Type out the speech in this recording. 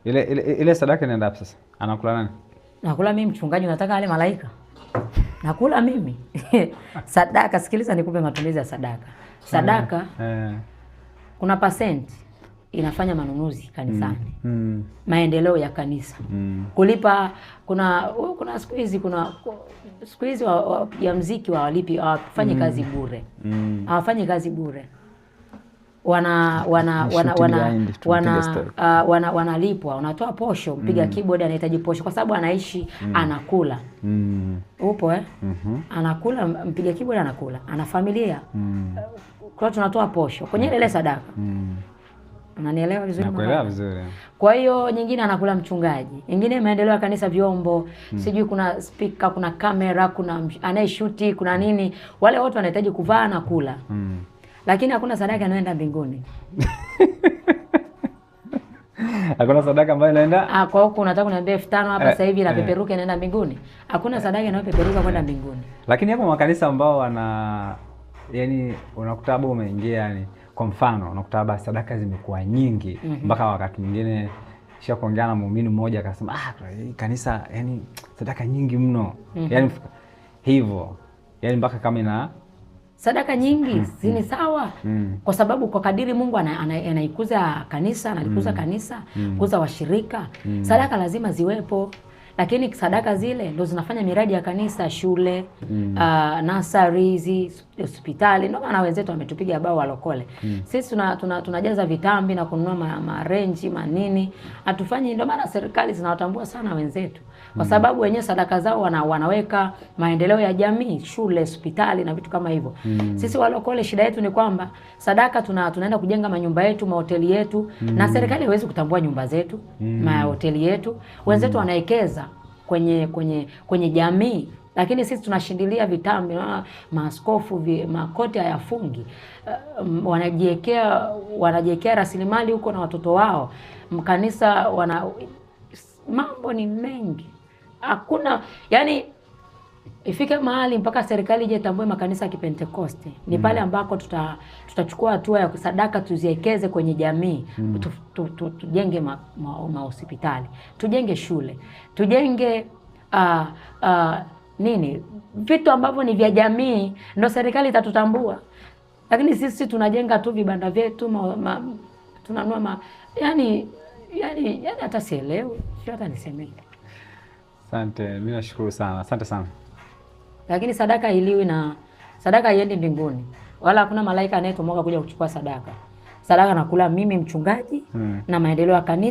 Ile sadaka inaenda wapi sasa? Anakula nani? Nakula mimi mchungaji, unataka ale malaika? Nakula mimi. Sadaka, sikiliza nikupe matumizi ya sadaka. Sadaka kuna percent inafanya manunuzi kanisani. Maendeleo ya kanisa. Kulipa kuna siku hizi wapiga muziki hawalipi, hawafanyi kazi bure. Hawafanyi kazi bure. Wanalipwa, wanatoa posho. Mpiga keyboard anahitaji posho kwa sababu anaishi, anakula. Upo Anakula, mpiga keyboard anakula, ana familia. Kwa tunatoa posho kwenye ile sadaka. Unanielewa vizuri? Nakuelewa vizuri. Kwa hiyo nyingine anakula mchungaji, nyingine maendeleo ya kanisa, vyombo, sijui kuna speaker, kuna kamera, kuna anayeshuti, kuna nini. Wale wote wanahitaji kuvaa na kula. Lakini hakuna sadaka inayoenda mbinguni. Hakuna sadaka ambayo inaenda? Kwa huko unataka kuniambia 5,000 hapa sasa hivi inapeperuka inaenda mbinguni? Hakuna sadaka inayopeperuka kwenda mbinguni. Lakini hapo makanisa ambao wana, yani unakuta hapo umeingia, yani kwa mfano unakuta hapa sadaka zimekuwa nyingi mpaka wakati mwingine kisha kuongea na muumini mmoja akasema kanisa yani sadaka nyingi mno. Yani hivyo. Yani mpaka kama ina sadaka nyingi si ni sawa? Kwa sababu kwa kadiri Mungu anaikuza kanisa, analikuza kanisa, kuza washirika, sadaka lazima ziwepo. Lakini sadaka zile ndo zinafanya miradi ya kanisa, shule, nurseries, hospitali. Ndio maana wenzetu wametupiga bao walokole. Sisi tunajaza vitambi na kununua marenji, manini. Hatufanyi. Ndio maana serikali zinawatambua sana wenzetu. Kwa sababu wenyewe sadaka zao wanaweka maendeleo ya jamii, shule, hospitali na vitu kama hivyo. Sisi walokole shida yetu ni kwamba sadaka tunaenda kujenga manyumba yetu, mahoteli yetu, na serikali haiwezi kutambua nyumba zetu, mahoteli yetu. Wenzetu wanaekeza kwenye jamii, lakini sisi tunashindilia vitambi. Maaskofu makoti hayafungi, wanajiwekea rasilimali huko na watoto wao mkanisa, wana mambo ni mengi. Hakuna, yani ifike mahali mpaka serikali ije tambue makanisa ya Kipentekoste. Ni pale ambako tutachukua hatua ya sadaka tuziekeze kwenye jamii. Tujenge mahospitali, tujenge shule, tujenge nini, vitu ambavyo ni vya jamii, ndio serikali itatutambua. Lakini sisi tunajenga tu vibanda vyetu, tunanua yani hata sielewi, sio hata nisemee. Asante, mimi nashukuru sana. Asante sana. Lakini sadaka iliwi na sadaka haiendi mbinguni. Wala hakuna malaika anayetomoka kuja kuchukua sadaka. Sadaka nakula mimi mchungaji na maendeleo ya kanisa.